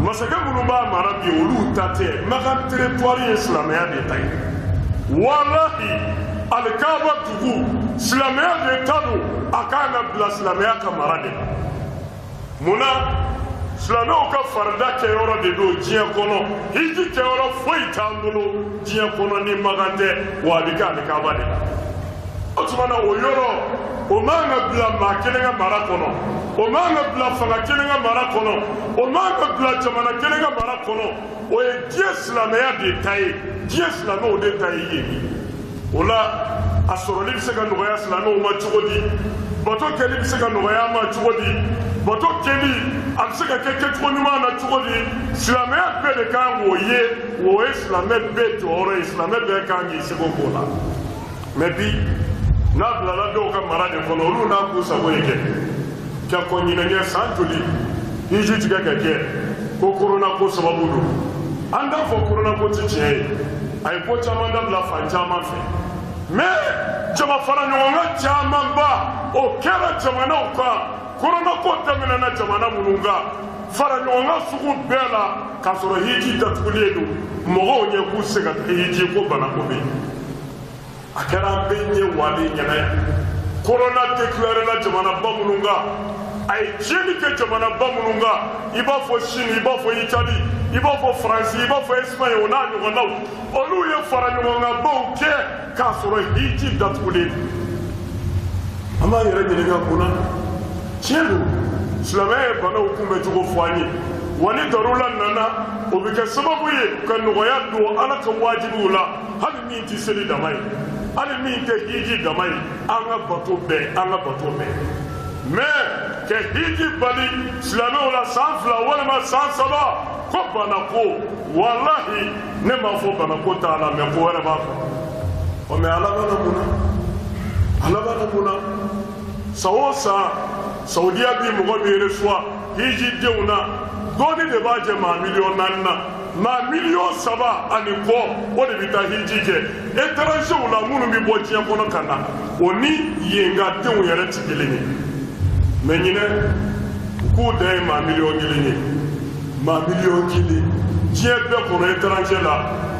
masakɛ minnu b'a mara bi, olu ta tɛ. Makan territoire ye silamɛya de ta ye. Walahi, alikaba dugu silamɛya de ta don, a kan ka bila silamɛya ka mara de la. Munna? Silamɛw ka farida kɛyɔrɔ de don diɲɛ kɔnɔ. Hiji kɛyɔrɔ foyi t'an bolo diɲɛ kɔnɔ ni makan tɛ, wa a bɛ kɛ alikaba de la. O tuma na o yɔrɔ o man ka bila maa kelen ka mara kɔnɔ, o man ka bila fanga kelen ka mara kɔnɔ, o man ka bila jamana kelen ka mara kɔnɔ. O ye diɲɛ silamɛya de ta ye, diɲɛ silamɛw de ta ye yen. O la a sɔrɔli bɛ se ka nɔgɔya silamɛw ma cogo di? Bato kɛli bɛ se ka nɔgɔya a ma cogo di? Bato kɛli a bɛ se ka kɛ kɛcogo ɲuman na cogo di? Silamɛya bɛɛ de kan k'o ye, o ye silamɛ bɛɛ jɔyɔrɔ ye, silamɛ bɛɛ kan k'i seko k'o la. Mɛ bi n'a bilala dɔw ka mara de kɔnɔ, olu n'a k'u sago ye kɛ ka kɔn ɲinɛ ɲɛ san joli hiji tigɛ ka kɛ ko korona ko sababu don. An t'a fɔ korona ko ti tiɲɛ ye, a ye ko caman dabila fan caman fɛ mɛ jama fara ɲɔgɔn kan camanba o kɛra jamanaw kan. Korona ko daminɛna jamana minnu kan, fara ɲɔgɔn kan sugu bɛɛ la k'a sɔrɔ hiji datugulen don mɔgɔw ɲɛ k'u se ka taa hiji ko banako bɛ yen. A kɛra an bɛɛ ɲɛ walen ɲɛna yan. Korona déclaré la jamanaba minnu kan, a ye tiɲɛni kɛ jamanaba minnu kan, i b'a fɔ Chine, i b'a fɔ Italie, i b'a fɔ Faransi, i b'a fɔ Espagne, o n'a ɲɔgɔnnaw, olu ye fara ɲɔgɔnkanbaw kɛ k'a sɔrɔ hiji datugulen. An b'an yɛrɛ ɲininka mun na. Tiɲɛ don, silamɛya ye banaw kunbɛncogo fɔ an ye, wa ni darula nana o bɛ kɛ sababu ye ka nɔgɔya don ala ka wajibiw la, hali min tɛ seli dama ye, hali min tɛ hiji dama ye, an ka bato bɛɛ, an ka bato bɛɛ. Mɛ ka hiji bali silamɛw la san 2 walima san 3 ko banako, walahi ne m'a fɔ banako t'a la, mɛ ko wɛrɛ b'a fɔ. Ɔ mɛ ala b'a la mun na? Ala b'a la mun na? San o san Saudiya bi mɔgɔ min reçoit hiji denw na, dɔɔni de b'a jɛ maa 4 million na, maa 3 million ani kɔ, o de bɛ taa hiji kɛ étrangers la minnu bɛ bɔ diɲɛ kɔnɔ ka na. O ni yen ka denw yɛrɛ tɛ kelen ye. Mɛ ɲinɛ u k'u dan ye maa 1 million ye, maa 1 million diɲɛ bɛɛ kɔnɔ étranger la.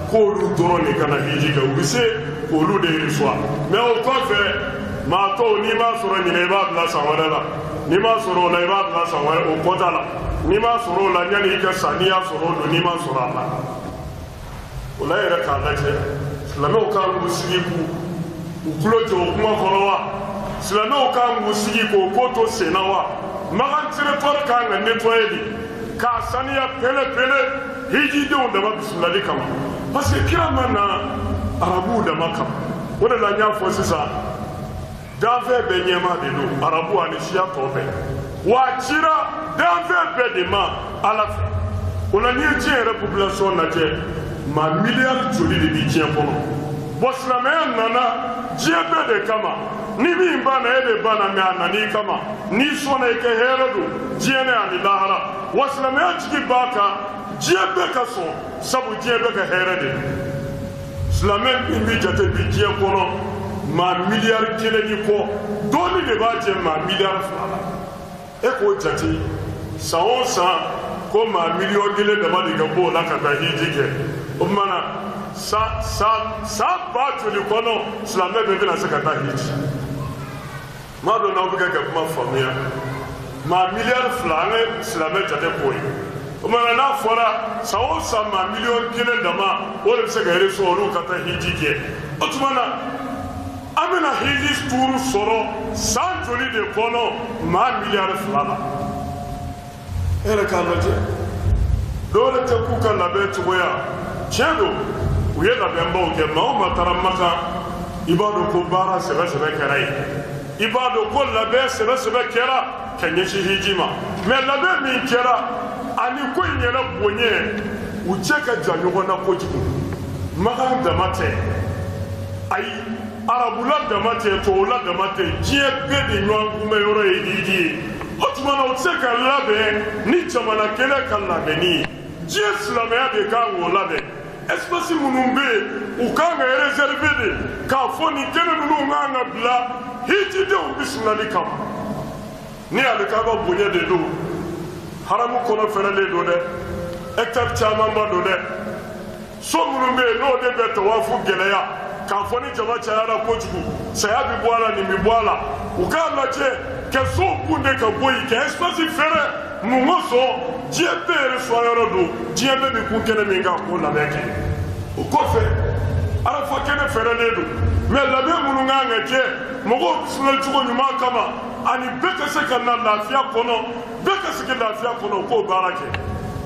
K'olu dɔrɔn de ka na hiji kɛ, u bɛ se k'olu de reçoit. Mais o kɔfɛ maa tɔw, n'i m'a sɔrɔ ɲinɛ, i b'a bila san wɛrɛ la. N'i m'a sɔrɔ o la, i b'a bila san wɛrɛ o kɔta la. N'i m'a sɔrɔ o la, yanni i ka sa, n'i y'a sɔrɔ o don, n'i m'a sɔrɔ a la. O la yɛrɛ k'a lajɛ, silamɛw kan k'u sigi k'u u tulo jɔ o kuma kɔrɔ wa? Silamɛw kan k'u sigi k'o ko to sen na wa? Makan territoire kan ka nettoyer de k'a saniya pele pele hijidenw dama bisimilali kama, parce que kira ma na arabuw dama kama. O de la n y'a fɔ sisan, danfɛn bɛɛ ɲɛmaa de don, arabu ani siya tɔ bɛɛ. Wa a cira danfɛn bɛɛ de ma Ala fɛ. O la n'i ye diɲɛ yɛrɛ population lajɛ, maa miliyari joli de bɛ diɲɛ kɔnɔ? Bɔn, silamɛya nana diɲɛ bɛɛ de kama. Ni min banna, e de banna, mɛ a nan'i kama. N'i sɔnna, i kɛ hɛrɛ don diɲɛ ne ani lahara. Wa silamɛya jigi b'a kan diɲɛ bɛɛ ka sɔn, sabu diɲɛ bɛɛ ka hɛrɛ de don. Silamɛ min bɛ jate bi diɲɛ kɔnɔ, maa 1 miliyari ni kɔ dɔɔnin de b'a jɛ maa 2 miliyari la. E k'o jate, san o san ko maa 1 miliyɔn dama de ka bɔ o la ka taa hiji kɛ. O tuma na, san ba joli kɔnɔ silamɛ bɛɛ bɛna se ka taa hiji? Maa dɔ n'aw bɛ kɛ ka kuma faamuya, maa 2 miliyari, an ka silamɛ jate k'o ye. O tuma na, n'a fɔra san o san maa 1 miliyɔn dama, o de bɛ se ka reçoit olu ka taa hiji kɛ. O tuma na, an bɛna hiji tuuru sɔrɔ san joli de kɔnɔ maa 2 miliyari la? E yɛrɛ k'a lajɛ, dɔwɛrɛ tɛ k'u ka labɛn cogoya. Tiɲɛ don, u ye labɛnbaw kɛ. Maa o maa taara Makan, i b'a dɔn ko baara sɛbɛ sɛbɛ kɛra yen. I b'a dɔn ko labɛn sɛbɛ sɛbɛ kɛra ka ɲɛsin hiji ma. Mɛ labɛn min kɛra ani ko in yɛrɛ bonya, u cɛ ka jan ɲɔgɔn na kojugu. Makan dama tɛ, ayi, arabula dama tɛ, tubabula dama tɛ, diɲɛ bɛɛ de ɲɔgɔn kunbɛ yɔrɔ ye hiji ye. O tuma na, o tɛ se ka labɛn ni jamana kelen ka labɛnni ye. Diɲɛ silamɛya de kan k'o labɛn. Espace minnu bɛ yen, u kan ka réserver de k'a fɔ nin kɛnɛ ninnu kan ka bila hijidenw bisimilali kama. Ni alikaba bonya de don, haramu kɔnɔ fɛrɛlen don dɛ, hectare camanba don dɛ. So minnu bɛ yen, n'o de bɛ tawafu gɛlɛya, k'a fɔ ni jama cayara kojugu, saya bɛ bɔ a la, nin bɛ bɔ a la, u k'a lajɛ ka sow kun de ka bɔ yen, ka espace fɛrɛ. Mun kosɔn? Diɲɛ bɛɛ yɛrɛ sɔn yɔrɔ don, diɲɛ bɛɛ bɛ kun kɛnɛ min kan, k'o labɛn kɛ. O kɔfɛ, Arafa kɛnɛ fɛrɛlen don, mɛ labɛn minnu kan ka kɛ mɔgɔw bisimila cogo ɲuman kama, ani bɛɛ ka se ka na lafiya kɔnɔ, bɛɛ ka sigi lafiya kɔnɔ, u k'o baara kɛ.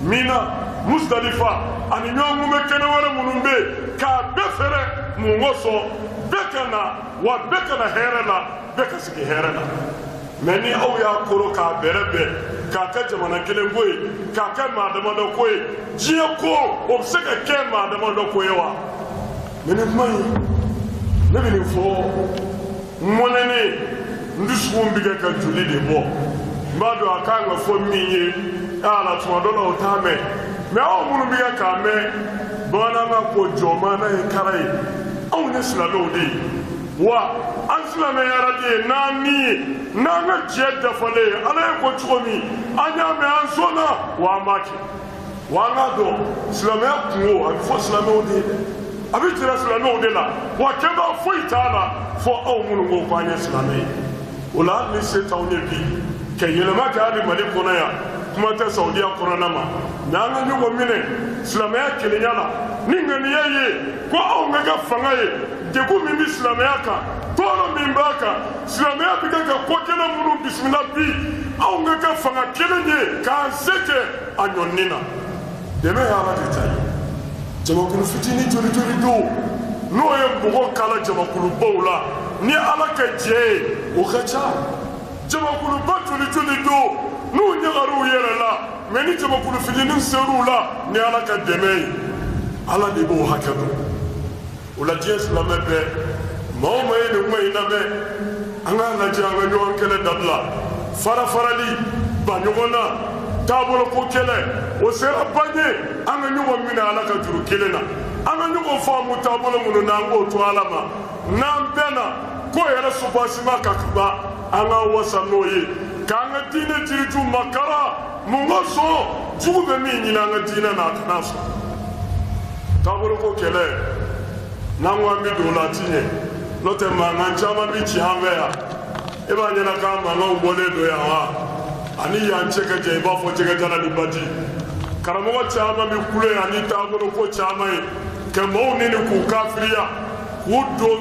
Mina, Musdalifa ani ɲɔgɔn kunbɛ kɛnɛ wɛrɛ minnu bɛ yen, k'a bɛɛ fɛrɛ. Mun kosɔn? Bɛɛ ka na, wa bɛɛ ka na hɛrɛ la, bɛɛ ka sigi hɛrɛ la. Mɛ ni aw y'a koro k'a bɛrɛ bɛn, k'a kɛ jamana kelen ko ye, k'a kɛ maa damadɔ ko ye, diɲɛ ko o bɛ se ka kɛ maa damadɔ ko ye wa? Mɛ nin kuma in, ne bɛ nin fɔ mɔnɛnen, n dusukun bɛ kɛ ka joli de bɔ. N b'a dɔn a kan ka fɔ min ye ala, tuma dɔ la o t'a mɛn. Mɛ aw minnu bɛ kɛ k'a mɛn, bamanankan ko jɔnmaana ye kara ye. Anw ye silamɛw de ye, wa an silamɛyara de ye n'an ni ye, n'an ka jɛ dafalen ye. Ala ye ko cogo min, an y'a mɛn, an sɔnna, wa an b'a kɛ. Wa an k'a dɔn, silamɛya kungo a bɛ fɔ silamɛw de ye dɛ, a bɛ jira silamɛw de la, wa kɛbaa foyi t'a la fɔ aw minnu ko k'an ye silamɛ ye. O la, hali ni se t'anw ye bi ka yɛlɛma kɛ hali Mali kɔnɔ yan, kuma tɛ Saudiya kɔnɔna ma. Mɛ an ka ɲɔgɔn minɛ silamɛya kelenya la ni ŋaniya ye ko anw ka kɛ fanga ye. Degun min bɛ silamɛya kan, tɔɔrɔ min b'a kan, silamɛya bɛ kɛ ka ko kɛnɛ minnu bisimila bi, anw ka kɛ fanga kelen ye k'an se kɛ a ɲɔnni na. Dɛmɛ ye Ala de ta ye. Jamakulu fitinin joli joli don, n'o ye mɔgɔ kala jamakulubaw la, ni Ala ka jɛ ye, o ka ca. Jamakuluba joli joli don, n'u ɲagar'u yɛrɛ la, mɛ ni jamakulu fitinin ser'u la ni Ala ka dɛmɛ ye, Ala de b'o hakɛ dɔn. O la, diɲɛ silamɛ bɛɛ, maa o maa ye nin kuma in lamɛn, an k'a lajɛ, an ka ɲɔgɔn kɛlɛ dabila, fara farali ba ɲɔgɔn na, taabolo ko kɛlɛ o sera bange. An ka ɲɔgɔn minɛ Ala ka juru kelen na, an ka ɲɔgɔn faamu taabolo minnu na, an k'o to Ala ma. N'an bɛnna ko yɛrɛ soubassement ka ban, an ka wasa n'o ye k'an ka diinɛ jiriju makara. Mun ka sɔn jugu bɛ min ɲini an ka diinɛ na, a kana sɔn. Taabolo ko kɛlɛ n'an ko an bɛ don o la a ti ɲɛ n'o tɛ mankan caman bɛ ci an fɛ yan e b'a ɲɛna k'an mankanw bɔlen don yan wa ani yan cɛ ka jan i b'a fɔ jɛgɛjala ni baji karamɔgɔ caman bɛ kule yan ni taabolo ko caman ye ka maaw nini k'u kafiriya k'u don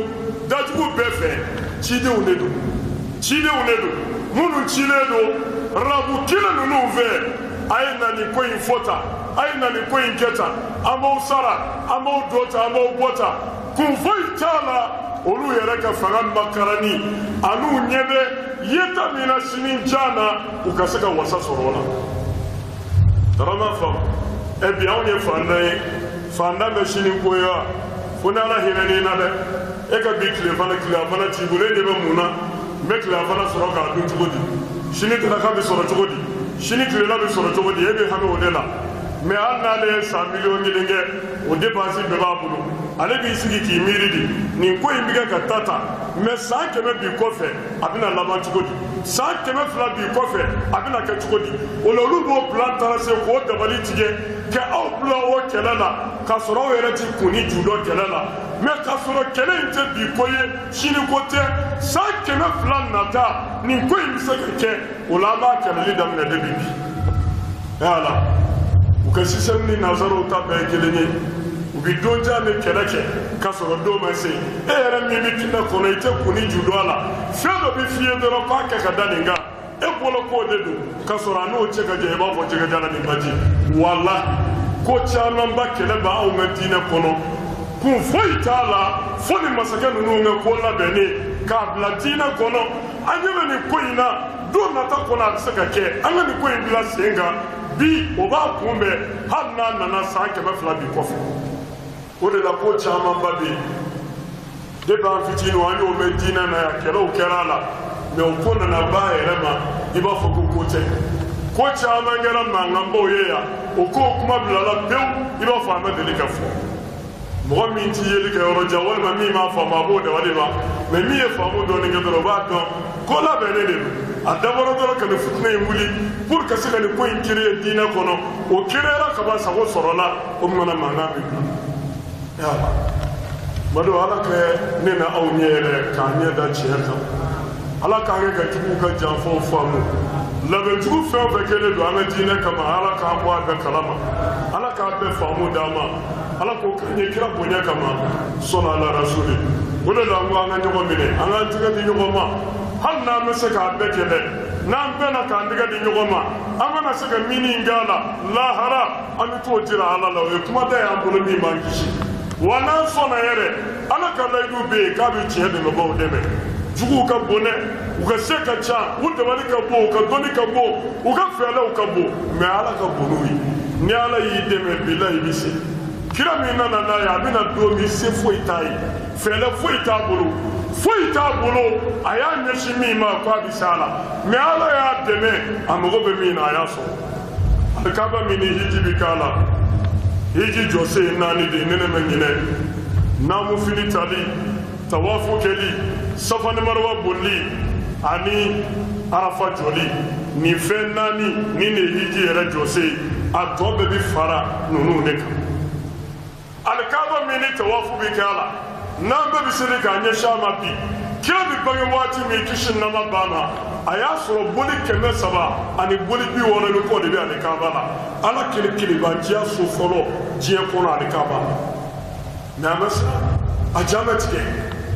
dajugu bɛɛ fɛ cidenw de don cidenw de don minnu cilen don rabu kelen ninnu fɛ a ye na nin ko in fɔ tan a ye na nin ko in kɛ tan an b'aw sara an b'aw dɔ ta an b'aw bɔ tan kun foyi t'a la olu yɛrɛ ka fanga makarani an'u ɲɛ bɛ yeta min na sini jan na u ka se ka wasa sɔrɔ o la darama faamu ɛ bi anw ye fantan ye fantan bɛ sini ko ye wa fo ni ala hinɛ n'i na dɛ e ka bi tile fana tile fana t'i bolo e ɲɛ bɛ mun na n bɛ tile fana sɔrɔ k'a dun cogo di sini daraka bɛ sɔrɔ cogo di sini tilela bɛ sɔrɔ cogo di e bɛ hami o de la mɛ hali n'ale ye san 1,000,000 kɛ o dépense bɛɛ b'a bolo ale b'i sigi k'i miiri de nin ko in bɛ kɛ ka taa tan mɛ san 100 bi kɔfɛ a bɛna laban cogo di san 200 bi kɔfɛ a bɛna kɛ cogo di o la olu b'o plan tracé k'o dabali tigɛ ka aw bila o kɛlɛ la k'a sɔrɔ aw yɛrɛ ti kun ni ju dɔn kɛlɛ la mɛ k'a sɔrɔ kɛlɛ in tɛ bi ko ye sini ko tɛ san 200 nata nin ko in bɛ se ka kɛ o la an b'a kɛlɛli daminɛ depuis bi yala u ka système ni nanzaraw ta bɛɛ ye kelen ye u bɛ don jan de kɛlɛ kɛ k'a sɔrɔ don ma se e yɛrɛ min bɛ kɛnɛ kɔnɔ i tɛ kun ni ju dɔn a la fɛn dɔ bɛ f'i ye dɔrɔn k'a kɛ ka da nin kan e bolo k'o de don k'a sɔrɔ a n'o cɛ ka jan i b'a fɔ jɛgɛjala ni baji walahi ko camanba kɛlɛ b'anw ka diinɛ kɔnɔ kun foyi t'a la fo ni masakɛ ninnu ka ko labɛnnen k'a bila diinɛ kɔnɔ an ɲɛ bɛ nin ko in na don nata kɔnɔ a bɛ se ka kɛ an ka nin ko in bila sen kan bi o b'a kunbɛn hali n'a nana san 200 bi kɔfɛ o de la ko camanba bɛ yen depuis an fitininw an y'o mɛn diinɛ na yan kɛlɛw kɛra a la mɛ o ko nana ba yɛrɛ ma i b'a fɔ ko ko tɛ ko caman kɛra mankanbaw ye yan o ko kuma bilala pewu i b'a fɔ a ma deli ka fɔ mɔgɔ min ti yeli kɛ yɔrɔ jan walima min m'a faamu a b'o dabali ban mɛ min ye faamu dɔɔni kɛ dɔrɔn o b'a dɔn ko labɛnnen de don a dabɔra dɔrɔn ka nin fitinɛ in wuli pour ka se ka nin ko in créer diinɛ kɔnɔ o créera ka ban sago sɔrɔla o mana mankan bɛ bila yala madu ala kɛ ne na aw ɲɛ yɛlɛ k'an ɲɛ da tiɲɛ kan ala k'an kɛ ka juguw ka janfaw faamu labɛnjugu fɛn o fɛn kɛlen don an ka diinɛ kama ala k'an bɔ a bɛɛ kalama ala k'a bɛɛ faamu d'an ma ala k'o k'an ye kira bonya kama sɔnni ala rasuli o de la n ko an ka ɲɔgɔn minɛ an k'an tɛgɛ di ɲɔgɔn ma hali n'an bɛ se k'a bɛɛ kɛlɛ n'an bɛnna k'an tɛgɛ di ɲɔgɔn ma an kana se ka min k'a la lahara an bɛ t'o jira ala la o ye kumada y'an bolo min b'an kisi wa n'an sɔnna yɛrɛ ala ka layidu bɛ yen k'a bɛ tiɲɛ dɛmɛbaaw dɛmɛ juguw ka bon dɛ u ka se ka ca u dabali ka bon u ka dɔnni ka bon u ka fɛɛrɛw ka bon mɛ ala ka bon n'u ye ni ala y'i dɛmɛ bilahi i bɛ se kira min nana n'a ye a bɛna don min se foyi t'a ye fɛɛrɛ foyi t'a bolo foyi t'a bolo a y'a ɲɛsin min ma k'a bɛ se a la mɛ ala y'a dɛmɛ a mago bɛ min na a y'a sɔrɔ alikaba min ni hiji bɛ k'a la hiji jɔsen ye 4 de ye ne ne ma ɲinɛ naamufini tali tawafu kɛli safa ni marwa bolili ani arafa jɔli nin fɛn 4 nin de ye hiji yɛrɛ jɔsen ye a tɔ bɛɛ bɛ fara ninnu de kan alikaba min ni tawafu bɛ kɛ a la n'an bɛɛ bɛ seli k'a ɲɛsin a ma bi kira bɛ bange waati min kisi nama b'a ma a y'a sɔrɔ boli 300 ani boli 60 ni kɔ de bɛ alikaba la ala kelen kelebanciya so fɔlɔ diɲɛ kɔnɔ alikaba la mɛ a ma siran a ja ma tigɛ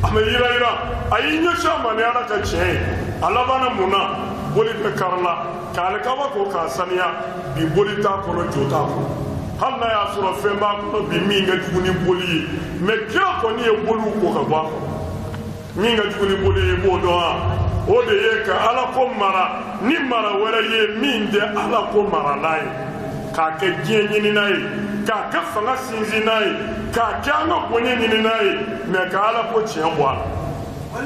a ma yira a y'i ɲɛsin a ma ni ala ka tiɲɛ ye a labanna mun na boli bɛɛ karila ka alikaba ko k'a saniya bi boli t'a kɔnɔ jo t'a kɔnɔ hali n'a y'a sɔrɔ fɛn b'a kɔnɔ bi min ka jugu ni boli ye mɛ kira kɔni ye boliw ko ka bɔ a kɔnɔ min ka jugu ni boli ye i b'o dɔn wa o de ye ka ala ko mara ni mara wɛrɛ ye min tɛ ala ko marala ye k'a kɛ diɲɛ ɲinina ye k'a kɛ fanga sinsinna ye k'a kɛ an ka bonya ɲinina ye mɛ ka ala ko tiɲɛ bɔ a la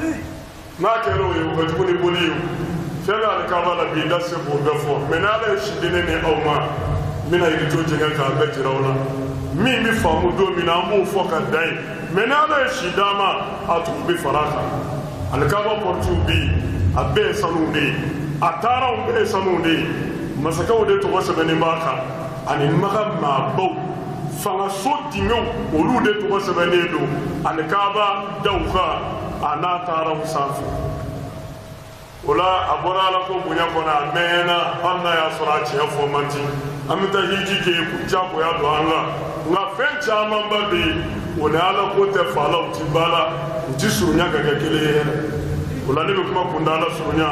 n'a kɛra o ye o ka jugu ni boli ye fɛn bɛ alikaba la bi n da se k'o bɛɛ fɔ mɛ n'ala ye si di ne ni aw ma n bɛna yirito jɛngɛ k'a bɛɛ jira aw la min bɛ faamu don min na an b'o fɔ ka dan yen mɛ n'ala ye si d'an ma a tugu bɛ fara a kan alikaba pɔrɔtiw bɛ yen a bɛɛ ye sanu de ye a taaraw bɛɛ ye sanu de ye masakɛw de tɔgɔ sɛbɛnnen b'a kan ani maga maabaw Fangaso dingɛw olu de tɔgɔ sɛbɛnnen don alikaaba daw kan a n'a taaraw sanfɛ. O la a bɔra ala ko bonya kɔnɔ a mɛnna, hali n'a y'a sɔrɔ a tiɲɛ fɔ man di. An bɛ taa hiji kɛ diyagoya don an kan, nka fɛn camanba bɛ yen o ni ala ko tɛ fa la, u ti ba la, u ti surunya ka kɛ kelen ye yɛrɛ. O la ne bɛ kuma kunda ala surunya.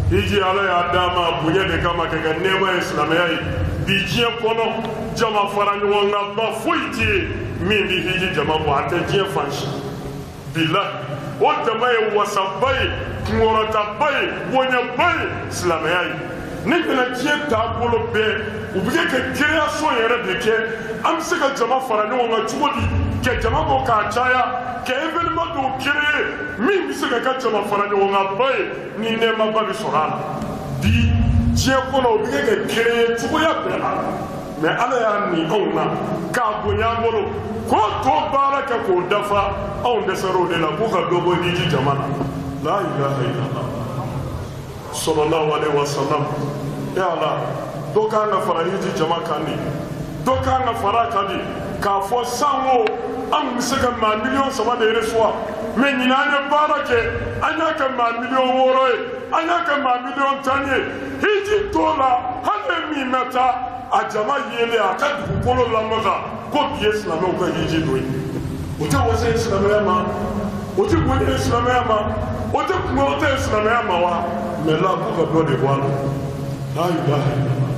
Hiji ala y'a d'a ma bonya de kama ka kɛ nɛɛma ye silamɛya ye. Bi diɲɛ kɔnɔ jama fara ɲɔgɔn kan ba foyi tɛ yen min bɛ hiji jama bɔ, a tɛ diɲɛ fan si. Bilahi o jama ye wasaba ye, kunkɔrɔtaba ye, bonyaba ye silamɛya ye. Ne bɛna diɲɛ taabolo bɛɛ u bɛ kɛ ka création yɛrɛ de kɛ. An bɛ se ka jama fara ɲɔgɔn kan cogo di ka jama bɔ k'a caya, ka événement dɔw créer min bɛ se ka kɛ jama fara ɲɔgɔn kan ba ye ni nɛɛmaba bɛ sɔrɔ a la. Bi diɲɛ kɔnɔ o bɛ kɛ ka créer cogoya bɛɛ la, mais ala y'a nin anw na k'a bonya an bolo k'o tɔ baara kɛ k'o dafa. Anw dɛsɛra o de la k'u ka dɔ bɔ hiji jama na. La ilaha illallah sallallahu alaihi wasallam. E ala, dɔ kan ka fara hiji jama kan de, dɔ kan ka fara kan de k'a fɔ san o an bɛ se ka maa 3 miliyɔn de recevoir, mais ɲinan an ye baara kɛ, an y'a kɛ maa 6 miliyɔn ye, an y'a kɛ maa 10 miliyɔn ye. Hiji t'o la, hali min bɛ taa a jama yelen a ka dugukolo lamaga ko bi ye silamɛw ka hiji dɔ ye. O tɛ wasa ye silamɛya ma, o tɛ bonya ye silamɛya ma, o tɛ kunkɔrɔta ye silamɛya ma wa? Mais la ko ka dɔ de bɔ a la. La ilaha illallah.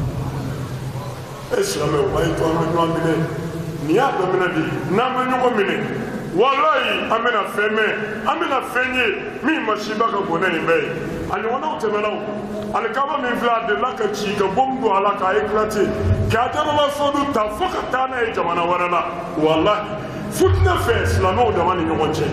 E silamɛw, a ye to an ka ɲɔgɔn minɛ. Nin y'a daminɛ de ye. N'an ma ɲɔgɔn minɛ, walayi an bɛna fɛn mɛn, an bɛna fɛn ye min masiba ka bon ne nin bɛɛ ye. A ɲɔgɔnnaw tɛmɛna o. Alikaba min filɛ, a delila ka ci ka bombe don a la k'a éclater, k'a darala sodu ta fo ka taa n'a ye jamana wɛrɛ la. Walahi futinɛ fɛ silamɛw dama ni ɲɔgɔn cɛ,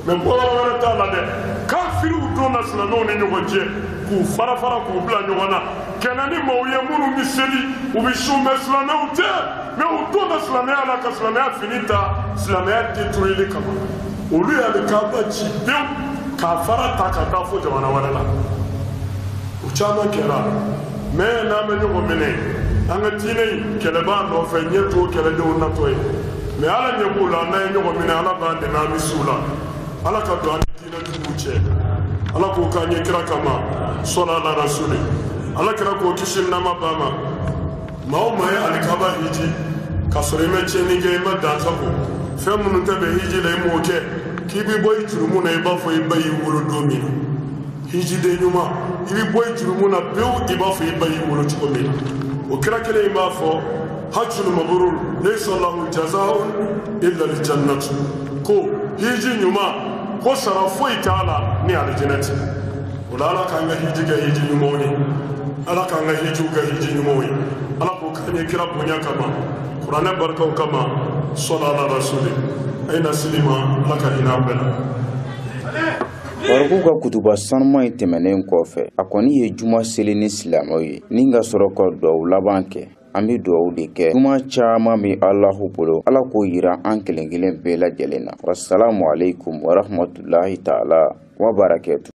mais bɔyɔrɔ wɛrɛ t'a la dɛ. Kafiriw donna silamɛw ni ɲɔgɔn cɛ k'u fara fara k'u bila ɲɔgɔn na kɛnɛ ni maaw ye minnu bɛ seli, u bɛ sun, mais silamɛw tɛ. Mais u donna silamɛya la ka silamɛya fini ta silamɛya détruire kama. Olu y'alikaba ci pewu k'a fara ta ka taa fo jamana wɛrɛ la. O caman kɛra. Mais n'an bɛ ɲɔgɔn minɛ, an ka diinɛ in kɛlɛ b'an nɔfɛ, ɲɛ t'o kɛlɛdenw natɔ ye, mais ala ɲɛ b'u la. N'an ye ɲɔgɔn minɛ, ala b'an dɛmɛ, an bɛ s'u la. Ala ka don an ni diinɛ juguw cɛ. Ala k'o k'an ye kira kama sɔla ala rasuli. Ala kira k'o kisi nama ba ma. Maa o maa ye alikaba hiji k'a sɔrɔ i ma tiɲɛni kɛ, i ma dansago fɛn minnu tɛ bɛn hiji la, i m'o kɛ, k'i bɛ bɔ i jurumu na i b'a fɔ i ba y'i wolo don min na. Hijiden ɲuman, i bɛ bɔ i jurumu na pewu i b'a fɔ i ba y'i wolo cogo min na. O kira kelen in b'a fɔ hajjul mabrur laysa lahu jazaa'un illa aljannatu, ko hiji ɲuman ko sara foyi t'a la ni alijinɛ tɛ. O la ala k'an ka hiji kɛ hiji ɲumanw ye, ala k'an ka hijiw kɛ hiji ɲumanw ye. Ala k'o k'an ye kira bonya kama, kuranɛ barikaw kama, sɔla ala rasuli. A ye na sili ma, ala ka hinɛ an bɛɛ la. Faruku ka kutuba sanuman in tɛmɛnen kɔfɛ, a kɔni ye juma seli ni silamɛw ye ni ka sɔrɔ ka duwawu laban kɛ. An bɛ duwawu de kɛ, juma caman bɛ Alahu bolo, ala k'o yira an kelen kelen bɛɛ lajɛlen na. Wasalamu alaikum warahmatulahi taala wa barakatu.